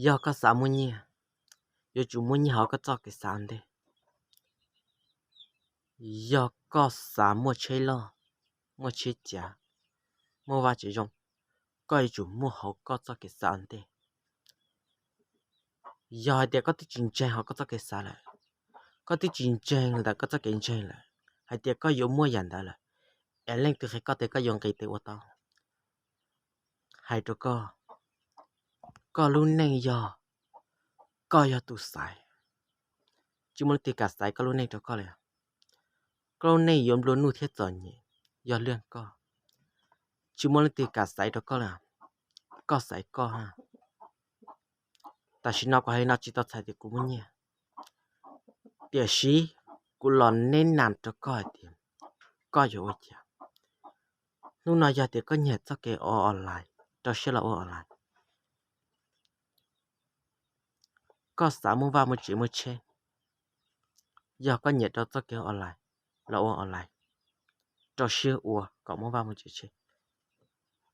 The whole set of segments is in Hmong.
Yog koj xav muaj nyiaj, yuav tsum muaj nyiaj hauv koj txoj kev xav ua ntej. Yog koj xav muaj tsheb loj, muaj tsheb cav, muaj vaj tsev zoo, koj yuav tsum muaj hauv koj txoj kev xav ua ntej. Yog hais tias koj twb tsis ntseeg hauv koj txoj kev xav lawm, koj twb tsis ntseeg ntawm koj txoj kev ntseeg lawm hais tias koj yuav muaj yam ntawd lawm, es leej twg qhia koj tias koj yuav nqis tes ua tau? Hais rau koj, koj lub neej yog, koj yog tus xaiv, tsis muaj leej twg kam xaiv koj lub neej rau koj li. Koj lub neej yuav nplua nuj thiab txom nyem yog lwaj koj, tsis muaj leej twg kam xaiv rau koj li. Koj xaiv koj. Tam sim no kuv hais li no tsis tau txhais tias kuv muaj nyiaj, tiam sis kuv los neb nas rau koj hais tias koj yuav ua cas. Hnub no yog tias koj nyiam txoj kev ua online, rau siab los ua online. Koj xav muaj vaj muaj tsev muaj tsheb, yog koj nyiam rau txoj kev online, los ua online, rau siab ua kom muaj vaj muaj tsev tsheb.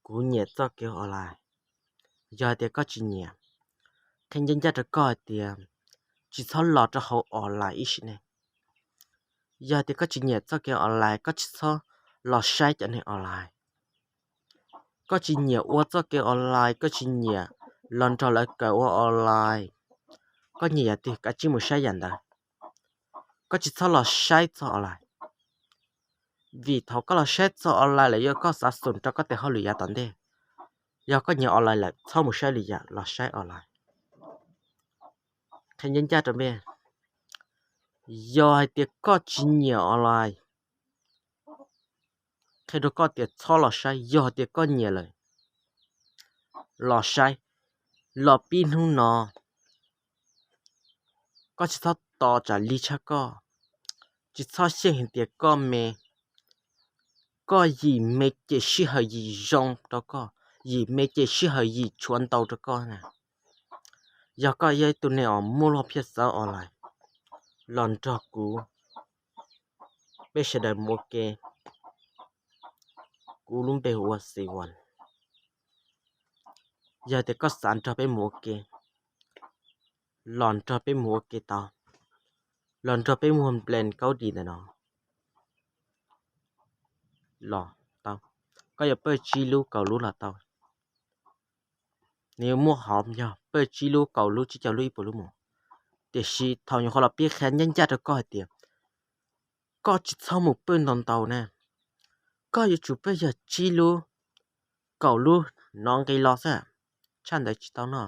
Kuv nyiam txoj kev online. Yog hais tias koj tsis nyiam, qhia ncaj ncaj rau koj hais tias tsis txhob los rau hauv online ib sim neej. Yog hais tias koj tsis nyiam txoj kev online, koj tsis txhob los saib cov neeg online. Koj tsis nyiam ua txoj kev online, koj tsis nyiam los nrog lawv kawm ua online, koj nyiam yam twg kav tsij mus saib yam ntawd. Koj tsis txhob los saib txog online, vim thaum koj los saib txog online lawm yog koj xav xum rau koj tes hauj lwm yav tom ntej. Yog koj nyiam online lawm txhob mus saib lwm yam, los saib online. Qhia ncaj ncaj rau nej, yog hais tias koj tsis nyiam online, qhia rau koj tias txhob los saib. Yog hais tias koj nyiam lawm, los saib, los pib hnub no. Koj tsis txhob tos tsam lig tshaj koj, tsis txhob xyeej hais tias koj me, koj yim me ces sij hawm yim zoo rau koj, yim me ces sij hawm yim tshuav ntau rau koj na. Yog koj yog ib tug neeg uas muaj lub hom phiaj xav online, los nrog kuv, peb sawv daws mus ua ke. Kuv lub npe hu ua Xivan. Yog tias koj xav nrog peb mus ua ke, los nrog peb mus ua ke tau, los nrog peb mus nplees kaub di ntawm no los tau. Koj yuav pawj tsib lub kaum lub los tau. Nws yuav muaj hom yog pawj tsib lub kaum lub tsib caug lub ib puas lub mus. Tiam sis thaum nyuam qhuav los pib qhia ncaj ncaj rau koj hais tias koj tsis txhob mus pawj ntau ntau na. Koj yuav tsum pawj yog tsib lub, kaum lub no nqis los xwb, tshaj ntawd tsis tau no.